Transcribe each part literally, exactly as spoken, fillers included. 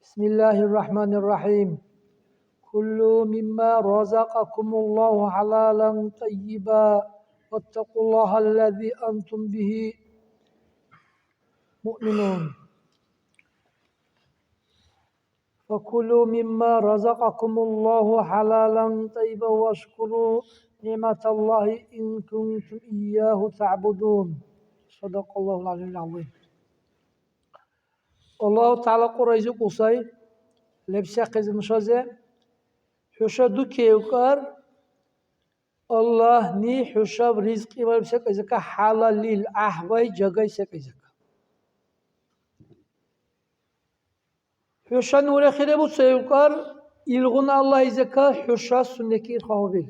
بسم الله الرحمن الرحيم. كلوا مما رزقكم الله حلالا طيبا واتقوا الله الذي أنتم به مؤمنون. فكلوا مما رزقكم الله حلالا طيبا واشكروا نعمة الله إن كنتم إياه تعبدون. صدق الله العلي العظيم. Аллагьу ТагӀяла Кьуръайзи кӀусай, лебсахъес нушази, хӀуша дукевкӀар, Аллагьни хӀушаб ризкьи бариб секӀайзака, хӀялаллил гӀяхӀбай жагай секӀайзака. ХӀушани урехире буцайукӀар, илгъуна Аллагьизака хӀуша сунеки ирхъахъубил.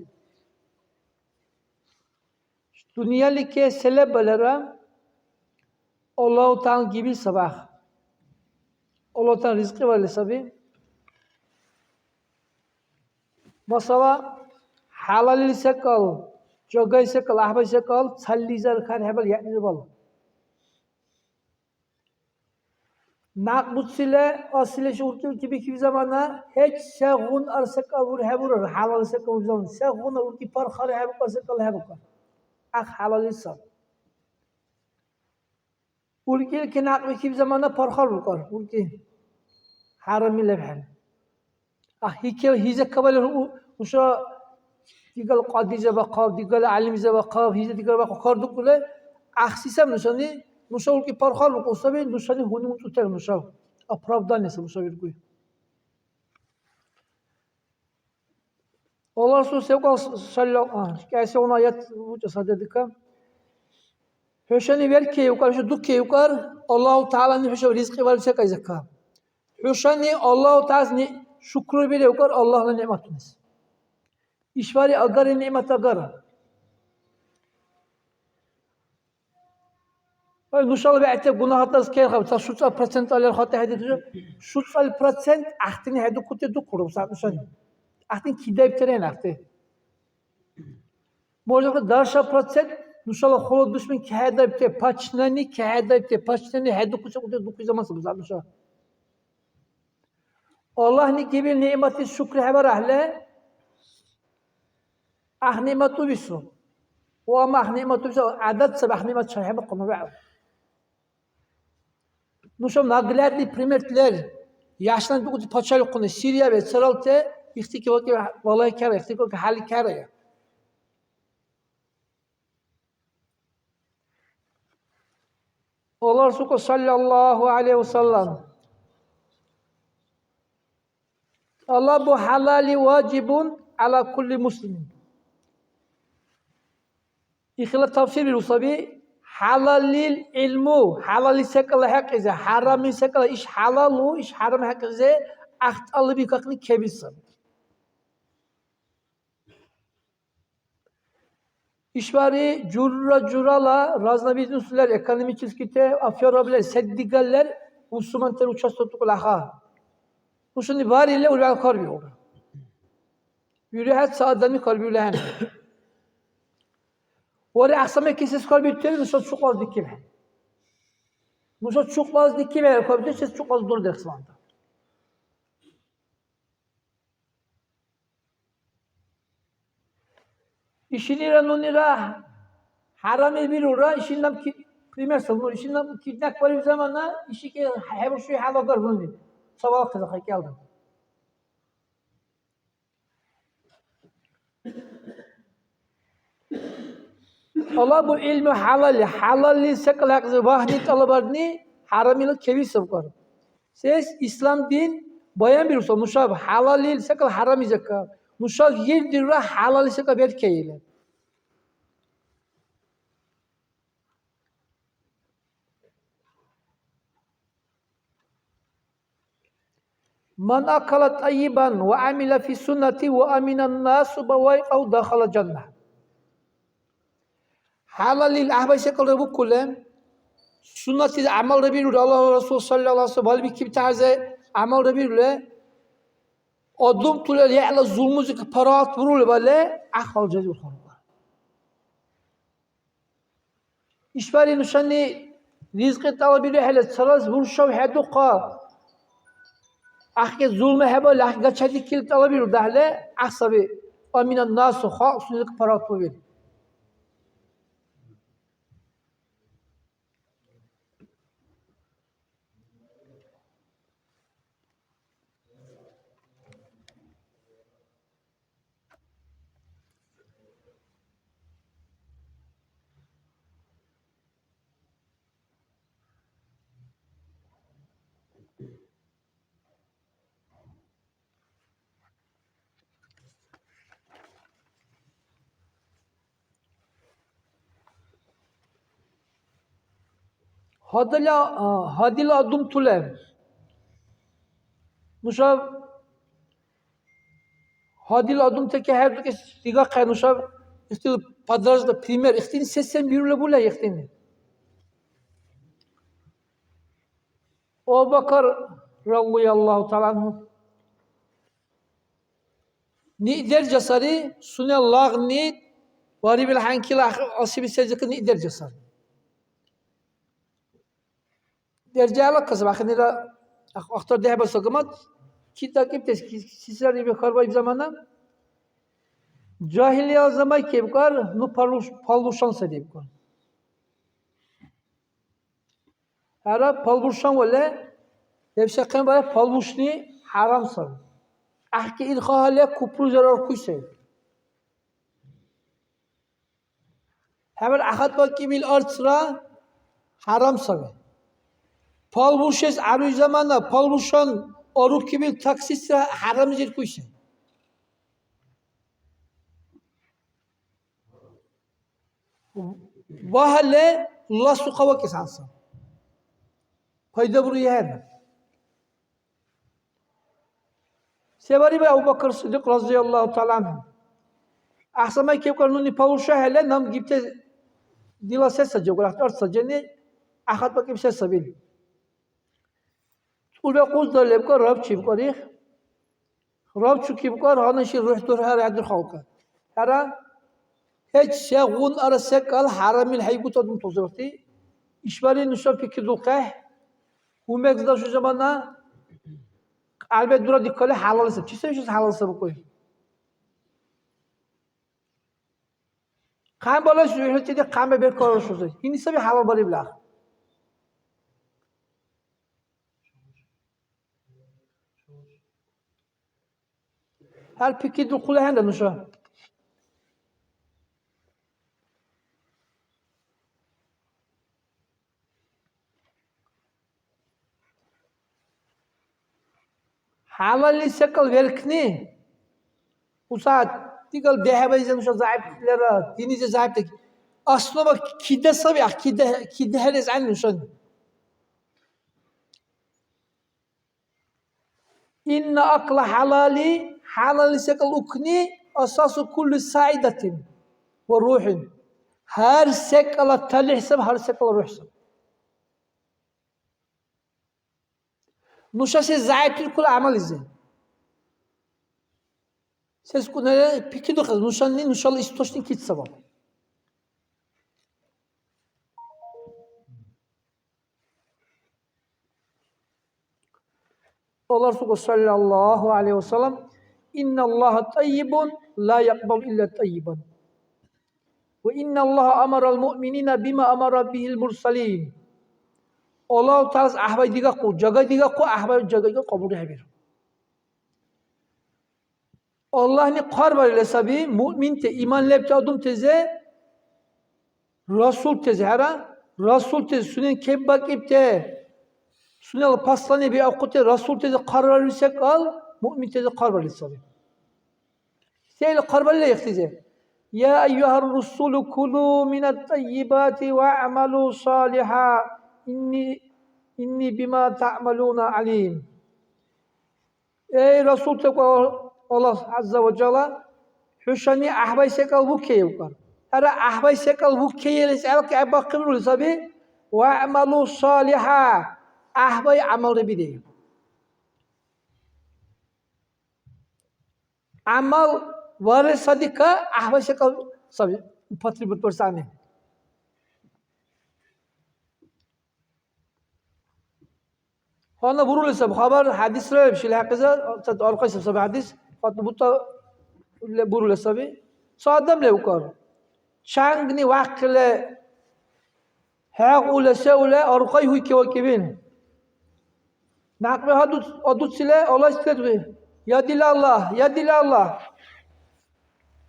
Дунъялике се лебалара, Аллагьу ТагӀяла гибил сабах. Аллагьу ТагӀяла ризкьи вали саби. Масала, хӀялалил секӀал, жагай секӀал, гӀяхӀбай секӀал, цаллизар кархӀебал, яънирбал. Някъ буцили, асили ши уркӀилти бикиб замана, гьеч сегъуна секӀал урхӀебурар, хӀялал секӀал урхӀебурар, сегъуна уркӀи пархар хӀебукӀар, секӀал хӀебукӀар. Ахъ хӀялалли саб. УркӀилти някъ бикиб замана пархар букӀар, уркӀи хӀярами лебхӀели. А, гьикев, гьиза кабалер у-, нуша дигал кьадиза бахъаб, дигал гӀялимза бахъаб, гьиза дигара бахъаб хардукӀули, гӀяхӀси саб нушани, нуша уркӀи пархар букӀун саби, нушани гьуни умцӀутира нуша. Оправдание саб нуша виркуй. Аллагь Расул севкъал с-, салла-, а, кӀайсигъуна аят бучӀа сададика. ХӀушани веркеевкар, хӀуша дукеевкар, Аллагьу ТагӀялани хӀуша ризкьи вариб секӀайзака. ХӀушани Аллагьу ТагӀялани шукру биревкар Аллагьла нигӀматунас. ИшбархӀи агара нигӀмат агара. Ой, нушала бегӀти гунагьатас керхаб, ца шуцӀал процент алар хатӀа хӀедирхьу. ШуцӀал процент ахтини хӀедукути дукура, ца нушани. Ахтини кидаибтирен ахти. Может, дарша процент нушала хъула душман кехӀедаибти, пачнани кехӀедаибти, пачнани хӀедукуси кьути дукуси заман саби, ца нуша. Аллагьни гибил нигӀматлис шукри хӀебарахӀели, ахъ нигӀмат убису. Ва амма ахъ нигӀмат убису, гӀядат саби, ахъ нигӀмат шархӀебухъуну вегӀ. Нуша наглядный пример лер. Яшнан дукути пачалихъуни, Сирия ве царалте, ихтики ваки валай кара, ихтики ваки хӀяли кара. Аллагь Расулка саллаллаху гӀалайхи ва саллям. Талабу хӀялали важибун гӀяла кулли муслимин. Ихила тафсир биру саби, хӀялаллил гӀилму, хӀялалли секӀал хӀекьлизи, хӀярамли секӀал, иш хӀялалу, иш хӀярам хӀекьлизи, ахтӀалби какни кебисан. ИшбархӀи жура-журала разновидностьлар, экономическийти аферабла се-дигал лер, бусурмантер участвовать укьлаха. Нушани барили ургар карбиура. ВирухӀе ца адамли карбиули ахӀен. Вари ахъсамехъи сес карбирутири, нуша чукьлас дикибхӀели. Нуша чукьлас дикибхӀели карбирутири, сес чукьлас дурдехъес ванта. Ишинира нунира хӀярами бирулра, ишин наб ки-, пример саб, ну, ишин наб киднак бариб замана, ишики хӀебуршули хӀялагар нуни. Цавал хъиза хакӀалда. Талабу гӀилми хӀялали, хӀялалли секӀал хӀякьлизи вагьни тӀалабарни хӀярамила кеби сабкар. Сес ислам дин баянбирусал нушаб хӀялалил секӀал хӀярамизака, нушаб гьирдирра хӀялалли секӀал беркеили. Ман акала тӀайибан ва гӀямила фи суннати ва аминан насу бавайкьау дахала жанна. ХӀялалил гӀяхӀбай секӀалра букули, суннатли гӀямалра бирули, Аллагьла Расул саллаллаху алейхи ва саллям балбикибти гьарзай гӀямалра бирули, адамтула легӀла зулмузика паргъат бурули балли, гӀяхӀбал жази урхарухъа. ИшбархӀи нушани ризкьи тӀалабирухӀели, цалас буршав хӀедухъа. ГӀяхӀгъи зулму хӀебали, гӀяхӀгъи гачадикили тӀалабиру дагьли, гӀяхӀ саби. Амина насу, халкь сунела паргъатбубил. Гьадала, а, гьадила адамтала. Нуша гьадила адамтаки хӀердукӀес дигахъая нуша. Ихтил подража-, пример. Ихтини се-сен бирули була ихтини. Абу Бакар радияллаху таала анху. Ниъ держа сари, сунела лагъни, варибил хӀянкила асиби селзикъи ниъ держа сари. Держала касаб, ахирнира ах-, ахтар дехӀбар сагамат, чи дакӀибтес, ки-, ки сари бихарбаиб замана. Жагьилия замай кебкар, ну палуш-, палушан сари бикӀар. ХӀера, палбуршан вале, лебсахъен бара палбуршни хӀярам саби. ГӀяхӀти ил хахьалли, купру зараркуй сай. ХӀябал ахатӀ бакӀибил арцра хӀярам саби. Палбуршес гӀяруй замана, палбуршан арукибил таксистра хӀярамзиркуй сай. Вагьалли, ласухъа вакӀес гӀяса. Пайда буруй ахӀенну. Се бариба Абу Бакр Сиддикь разияллаху таала анхӀу? ГӀяхӀсамай кевкар нуни палуша хӀела, наб гибти дила се саджавгар, ахтар саджани, ахат бакӀиб се сабил. ЦӀулбякьуздала лебкар, рабчи бикӀар их. Рабчуки бикӀар, гьанна ши рухӀ дурхӀя ряхӀдурхалка. ХӀера, гьеч сегъунара секӀал хӀярамил хӀейгута дунтузи вахти. ИшбархӀи нуша пикридулхъехӀе. Кумек дашуй замана кьялбе дурадикалли хӀялалли саби. Чи саби ишис хӀялалли саби бикӀуй? Хъямбала шурхӀличи хъямбе беркалла шузи. Гьини саби хӀялалбарибла. Гьар пикридулхъули ахӀенра нуша. ХӀялалли секӀал веркни, усад, дигал дехӀебайзи нуша зягӀиплира, диннизи зягӀипти. Основа кида саби, ахъ, кида, кида хӀерес гӀягӀни нушани. Инна акла хӀялали, хӀялалли секӀал укни, асасу кулли саидатин ва рухӀин. Гьар секӀала талихӀ саб, гьар секӀала рухӀ саб. Нуша се зягӀипиркула гӀямаллизи? СескӀунира пикридухъес, нушани, нушала источник ит сабаб? Аллагь Расул саллаллаху гӀалайхи ва саллям, «Инналлаха таййибун, ла якьбалу илля таййибан». Ва инналлаха амарал муъминина бима амара бихил мурсалин. Аллагь Таалас гӀяхӀбай дигахъу, жагай дигахъу, гӀяхӀбай жагайга кьабулри хӀебиру. Аллагьни хъарбарили саби муъминти, иман лебти адамтази, расултази, хӀера, расултази, сунен кеббакӀибти, сунела послание биахъути расултази хъарбарили секӀал, муъминтази хъарбарили саби. Сели хъарбарили ихтизи? Я айюгьар русулу кулу минат таййибати ва амалу салиха, инни, инни бима таъмалуна алим. Эй, Расул, текӀу Аллагь ГӀязза ва Жалла, хӀушани гӀяхӀбай секӀал букеевкар. ХӀера, гӀяхӀбай секӀал букеелис гӀелкьи гӀеббахъибирули саби, ваъмалу салиха, гӀяхӀбай гӀямалра бирехӀе. ГӀямал варес садика гӀяхӀбай секӀал саби, употребить барес гӀягӀни. Гьанна бурули саби хабар, хӀядисра леб, шила хӀякьиза, ца аркьяйсаб саби хӀядис, хатӀа бутӀа ле-, бурули саби. Ца адам левкӀар. Чангни вяхъили, хӀягъули, сеули, аркьяй гьуйки вакӀибил. Някъби гьадуц-, адуцили, Аллагьис лебри. Я дила Аллагь, я дила Аллагь.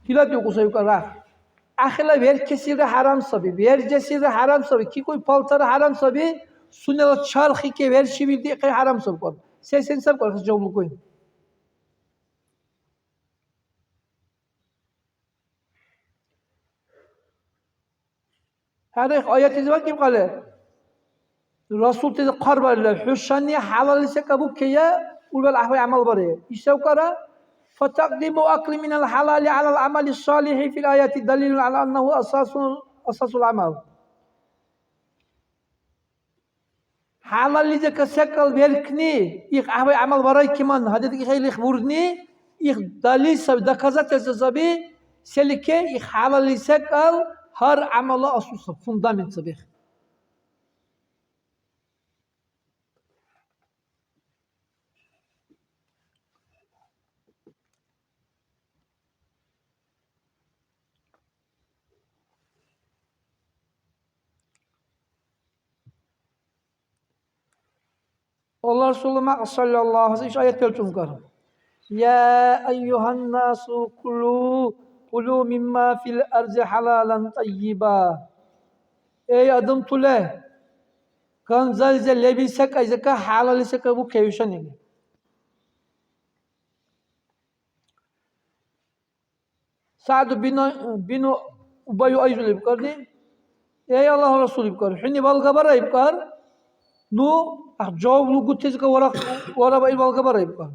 Тиладиухъу сай укӀар рах. Ахила веркесилра хӀярам саби, вержесилра хӀярам саби, кикуй палтар хӀярам саби, сунела чархике вершивил дихъи хӀярам сабкӀар. Се-сен сабкӀар хас жавлукӀуй? ХӀярихъ, аятлизи вакӀиб кьалли, Расултази хъарбарили, хӀушани хӀялалли секӀал букея, ургал гӀяхӀвай гӀямал барая. Ишавкара, فتقديم أكل من الحلال على العمل الصالح في الآية دليل على أنه أساس، أساس العمل. ХӀялаллизека секӀал беркни, их гӀяхӀвай гӀямал барайкиман, гьададги хӀейлих бурни, их далил саби, доказательство саби, селике их хӀялалли секӀал гьар гӀямала асус саб, фундамент саби. Аллагь Расулла мякьи, саллаллаху алейхи ва саллям, иш аят белчӀункӀар: «Я айюгьаннасу кулу, кулу мимма фил арзи халалан тайиба». Эй адамтуле, ганзализи лебил секӀайзека хӀялалли секӀал букевишани. СагӀду бину, бину Убаю айзули бикӀарни: «Эй Аллагьла Расул, — ибкӀар, — хӀуни балгабара, — ибкӀар, — ну, ахъ жаваб лугутезка вара, вара баил балгабара», — ибкӀар.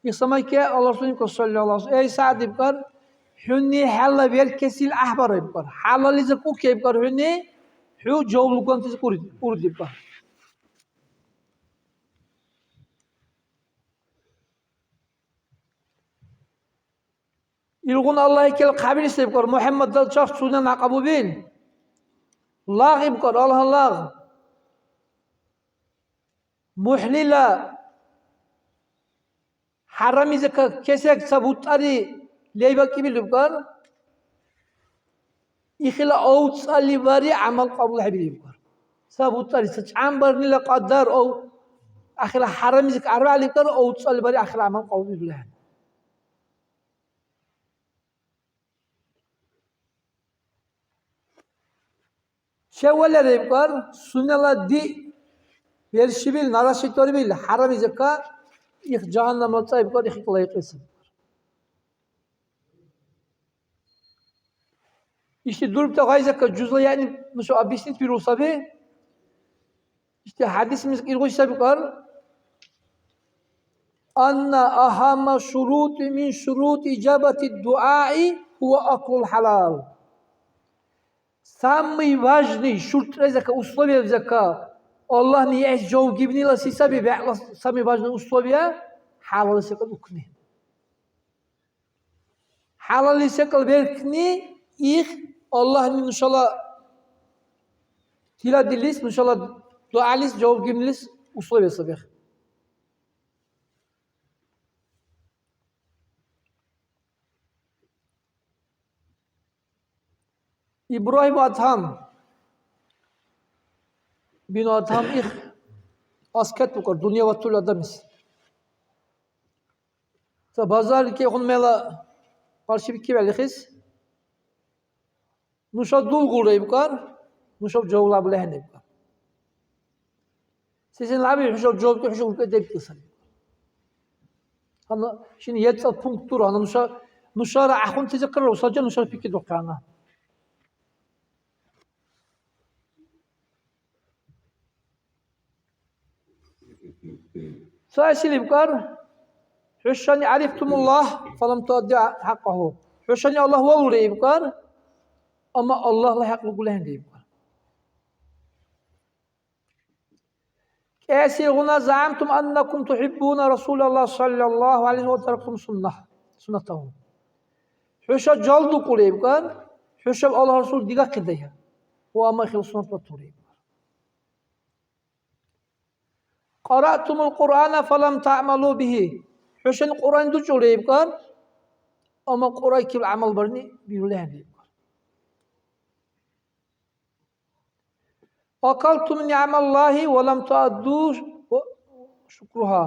Исамайке Аллагьла Расул ибкӀар, саллаллаху алейхи ва саллям: «Эй СагӀд, — ибкӀар, — хӀуни хӀела веркесил гӀяхӀбара, — ибкӀар, — хӀялаллизир куке, — ибкӀар, — хӀуни, хӀу жаваб лугантазир уруд, — ибкӀар. Илгъуна Аллагьикел хъабилис, — ибкӀар, — МухӀяммадла чарх сунена кьабулбил. Лагъ, — ибкӀар, — Аллагьла лагъ. МухӀлила хӀярамизека кесек ца бутӀари лейбакӀибил, — ибкӀар, — ихила авцӀали бари гӀямал кьабулхӀебириб», — ибкӀар. Ца бутӀари, ца чӀямбарнила кьадар ав-, ахила хӀярамизека арвяхӀли, — ибкӀар, — авцӀали бари ахила гӀямал кьабулбирулехӀе. Чеввалара, — ибкӀар, — сунела диъ вершибил, нарашитӀарибил хӀярамизека, их жагьаннамла цӀа, — ибкӀар, — ихикӀ лайикьли саби. Ишди дурибта гъайзака жузла яъни нуша объяснить бирул саби. Ишди хӀядис мис-, иргъуси саби кьар: «Анна ахамма шурути мин шурути иджабати дуаи хуа аклул халал». Самый важный шуртӀрезака, условиебзака, Аллагьни яхӀес жаваб гибнила си саби, бегӀла самый важный условия, хӀялалли секӀал укни. ХӀялалли секӀал беркни, их Аллагьни нушала тиладилис, нушала дугӀялис жаваб гибнилис условие саби. Ибрагьим Адхам, бину Адхам, их аскет букӀар, дунъя ватули адамис. Ца базарли кехӀун мела къаршибикибхӀели ихис: «Нуша дулгулра», — ибкӀар, — «нушаб жаваб лехӀен», — ибкӀар. «Сесен лаби хӀушаб жавабти, хӀуша уркӀи дебкӀи сари». Гьанна шин ецӀал пункт дура, гьанна нуша, нушара ахӀунтизакъра усалра нушара пикридухъи гьанна. Ца ишили ибкӀар: «ХӀушани гӀярифтумуллагь, фалам туадди хӀякьагьу». ХӀушани Аллагь валулри ибкӀар, амма Аллагьла хӀякь лугули ахӀенри ибкӀар. КӀиэсилгъуна: «ЗагӀамтум аннакум тухӀиббуна Расулаллагь саллаллагьу гӀялайгьи ва тарактум суннагь-, суннатагьу». ХӀуша жалдукӀули ибкӀар, хӀушаб Аллагьла Расул дигахъидая, ва амма ихила суннат батури ибкӀар. قرأتم القرآن فلم تعملوا به. ХӀушани Кьуръан дучӀулра ибкӀар, амма Кьуръайчиб гӀямал барни бирули ахӀенра ибкӀар. أكلتم نعم الله ولم تؤدوا شكرها.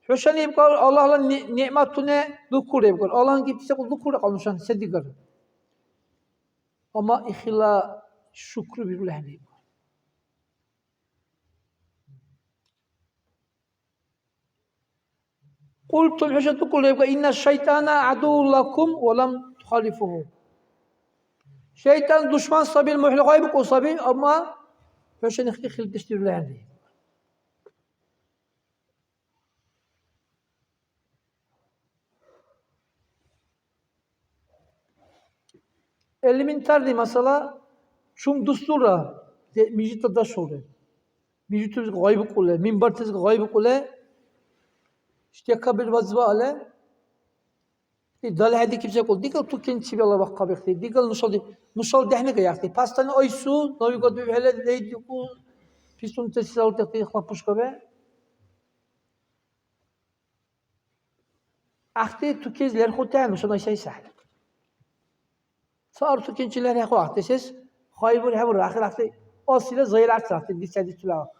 ХӀушани ибкӀар Аллагьла ни-, нигӀматуни дукулра ибкӀар. Аллагьни гибти секӀал дукулра кьал нушани се-дигара. Амма ихила шукру бирули ахӀенра ибкӀар. قلتم, хӀуша дукӀулра ибкӀар, إن الشيطان عدو لكم ولم تخالفوه. ШайтӀан душман саби, мухӀли гъайбикӀули саби, амма хӀушани ихъти хилдеш дирули ахӀенри. Элементарный масала, чум дусулра, де-, мижитла дашулра. Мижитуназиб гъайбикӀули, минбартазиб гъайбикӀули, декабрь базбаале, и далхӀедикиб секӀул, дигал тукенчибала вахъхӀебихъи, дигал нушалди, нушала дехӀника яхъти. Постоянно айсу, Новый год бибхӀели, лейдику, пистунтеси салтехъти хлопушкабе. Ахъти тукейзи лерхути ахӀен, нушала сай сахӀли. Ца арцукенчи лерхӀяхъу ахъти сес, хайбур хӀебур, ахир ахъти осила зайла арц ахъти, дица дицула ахъ.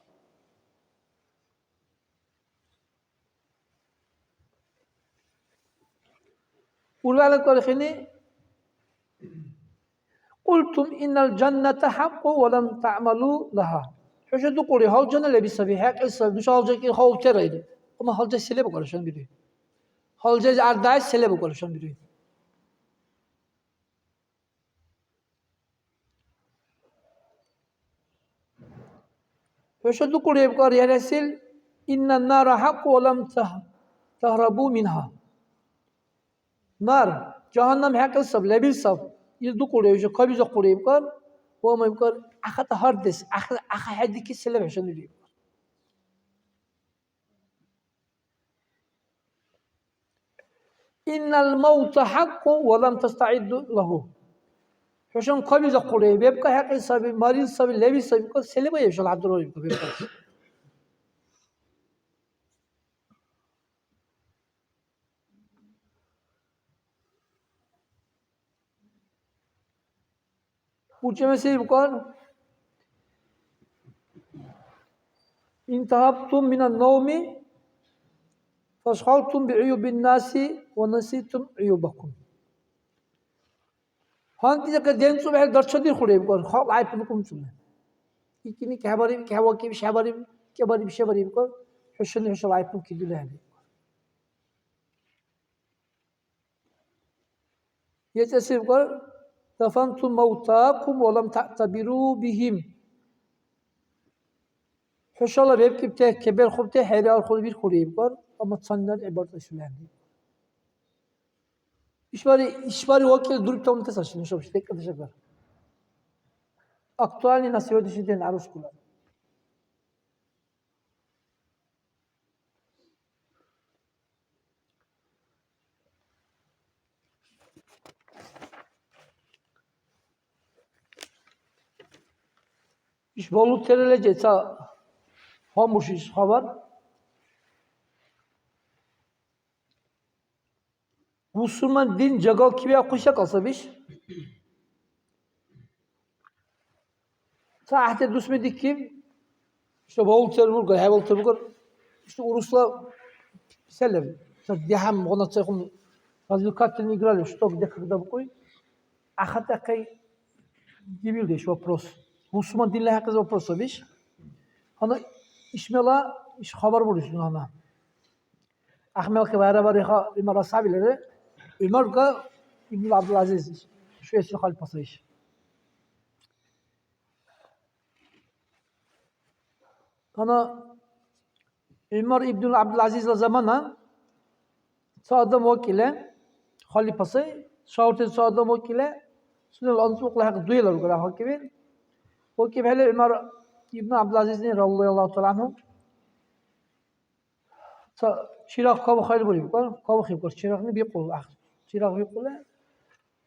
Ургала кӀвархини, قلتم إن الجنة حق ولم تعملوا لها. ХӀуша дукӀулри, гьалжана леби саби, хӀекьли саби, нуша гьалжакӀира хавубтира или. Амма гьалжа се лебакӀара шанбируй? Гьалжази ардаэс се лебакӀара шанбируй? ХӀуша дукӀулри ибкӀар ярасил, إن النار حق ولم تهربوا منها. Нар, жагьаннам хӀекьли саб, лебил саб. Ил дукӀулри, хӀуша кабизахъулри ибкӀар, ва ма ибкӀар, ахата гьардес, аха, аха хӀедикес се леб хӀушани ибкӀар. إن الموت حق ولم تستعدوا له. ХӀушани кабизахъулри, бебкӀа хӀекьли саби, марил саби, лебил саби, ибкӀар, се леба хӀушала хӀядурар ибкӀар, бебкӀа. УчӀемси ибкӀар, انتهبتم من النوم فاشتغلتم بعيوب الناس ونسيتم عيوبكم. ГьанкӀ декӀар денцӀубхӀели дарчадирхъули ибкӀар, халкь гӀяйпуни кумцӀули. ИкӀини кехӀебариб, кехӀевакӀиб, шехӀебариб, кӀебариб, шебариб ибкӀар, хӀушани хӀушала гӀяйпуни кидули ахӀен. ЕцӀесибкӀар, دفنتم موتاكم ولم تعتبروا بهم. ХӀушала бебкӀибти, кеберхурти хӀериалхъули бирхули ибкӀар, амма цаннар гӀибратла ишули ахӀенри. ИшбархӀи, ишбархӀи вакӀил дурибтала унтес ашли нушаб ши декӀардеш агара. Актуальный на сегодняшний день гӀярушкула. Иш балутерала жеца гьамуршис хабар. Бусурман дин жагал кивиахъуси секӀал сабиш. Ца гӀяхӀти дусми дикиб, ишта балутер бургар, хӀябалтер бургар, ишта урусла се леб, ца дяхӀян гъуна цайхъун развлекательный игра леб, что где когда букӀуй. Ахатахъай дибилра иш вопрос. Бусурман динла хӀякьлизиб вопрос сабиш. Гьанна ишмела иш хабар бурис нуни гьанна. Ахмелки вайрабариха ГӀумар асхӀябилира, ГӀумарга ибн ГӀябдулгӀязиз, шуэсил халифа сай иш. Гьанна ГӀумар ибн ГӀябдулгӀязизла замана ца адам вакӀили, халифа сай, шагьуртази ца адам вакӀили, сунела анцӀбукьла хӀекь дуила рукӀара вакӀибил. ВакӀибхӀели ГӀумар ибн ГӀябдулгӀязизни, радияллагьу тагӀала гӀянгьу, ца чирагъ кавухъайли буриб, кавухъиб, чирагъни бикьул, ахъ, чирагъ бикьули,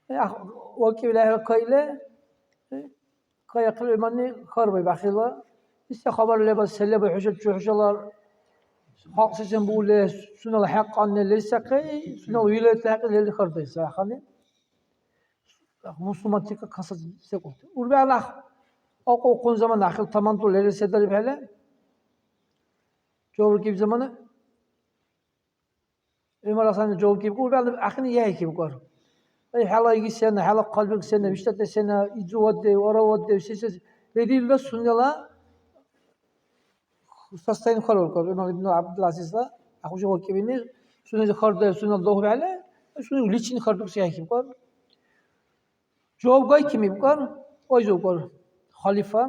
э, ахъ, вакӀибли ахӀеркайли, э, кайахъили иманни хьарбаиб, ахирла, Исра хабар леба, се леба хӀуша чу хӀушала халкь сен були, сунела хӀякь кьанни лерсахъи, сунела вилаятла хӀякьли лерли хардайса ахъани. Мусулманти каса секӀулти. Урбала акьукьун замана ахил тамандур лерил се дарибхӀели, жаваб киб замана, ГӀумар Асани жаваб киб, урбала ахини яхӀикиб кӀар. Ай, хӀела иги сена, хӀела хъалбирг сена, виштӀати сена, изу ваддев, ара ваддев, се-, се-, лерилра сунела состояние хьарбаркаб. ГӀумар ибн ГӀябдулгӀязизла ахъуси вакӀибини, сунези хардая, сунела духӀбехӀели, сунела личный хардукси гӀяхӀхӀебкӀар. Жаваб гайкимибкӀар, ойзубкӀар, халифа,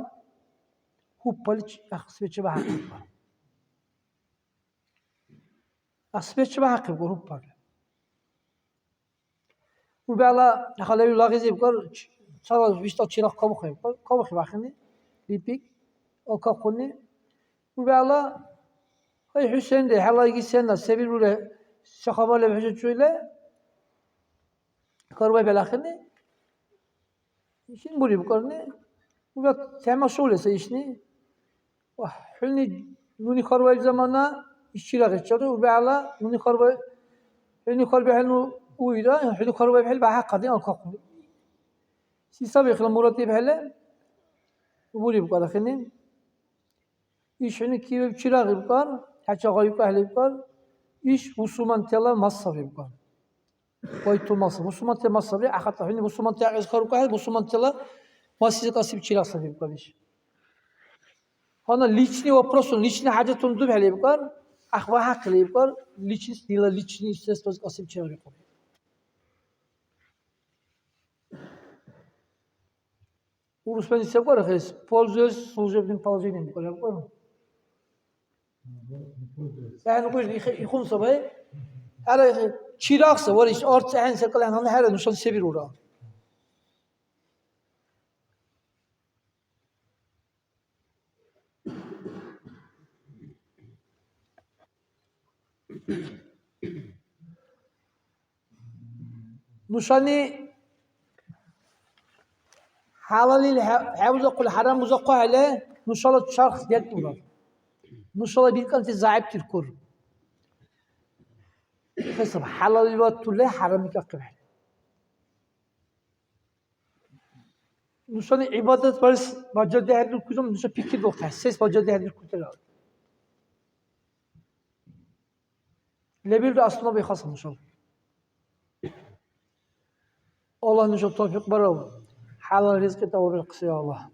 хӀуппали ахъсбечи багьахъибкӀар. Ахъсбечи багьахъибкӀар хӀуппали. Убяла халави лагъизибкӀар, цала виштӀал чирагъ кабухъибкӀар, кабухъиб ахини, липик, алкахъуни. Убяла, гьай, ХӀусенри, хӀела иги сена, се бирули, се хабар леб хӀуша чуйла? Хьарбаиб ахини. Ишин бурибкӀарни, убяла тема шули са ишни. Вагь, хӀуни, нуни хьарбаиб замана, ишчира гъеччари, убяла, нуни хьарбаиб, хӀуни хьарбихьил ну уира, хӀуни хьарбаибхӀели багьахъади алкахъули. Се саби ихла мурад ибхӀели, бурибкӀар ахини. Иш хӀуни кивеб чирагъибкӀар, хӀяча гъайукӀахӀелибкӀар, иш бусурмантала мас сабибкӀар. Байтул мас, бусурмантала мас сабри, ахатла хӀуни бусурманти ахӀес харукӀахӀели, бусурмантала маслизи касиб чирагъ сабибкӀар иш. Гьанна личный вопросун, личный хӀяжатун дубхӀелибкӀар, ахъ багьахъилибкӀар, личность, дила личный средствози касиб чирагъ бикӀули. Урусбани се барахъес? Пользуясь служебным положением бикӀар, бикӀар. Мгм, не пользуясь. ГӀяхӀ нукьуш ихе-, ихун сабай. ХӀера ихе, чирагъ са, вариш, арц гӀяхӀен секӀал гьанна хӀера, нушани се бирура? Нушани хӀялалли хӀе-, хӀебузахъули, хӀярам бузахъухӀели, нушала чарх дертӀура. Нушала биркӀанти зягӀипдиркур. Хисаб, хӀялалли ватули хӀярамикахъибхӀели. Нушани гӀибадат барес бажардихӀердиркусам, нуша пикридулхъехӀе, сес бажардихӀердиркутира. Лебилра основа ихъас нушала. Аллагь нушаб тавфикь бараб, хӀялал ризкьи тӀалабирахъес, я Аллагь.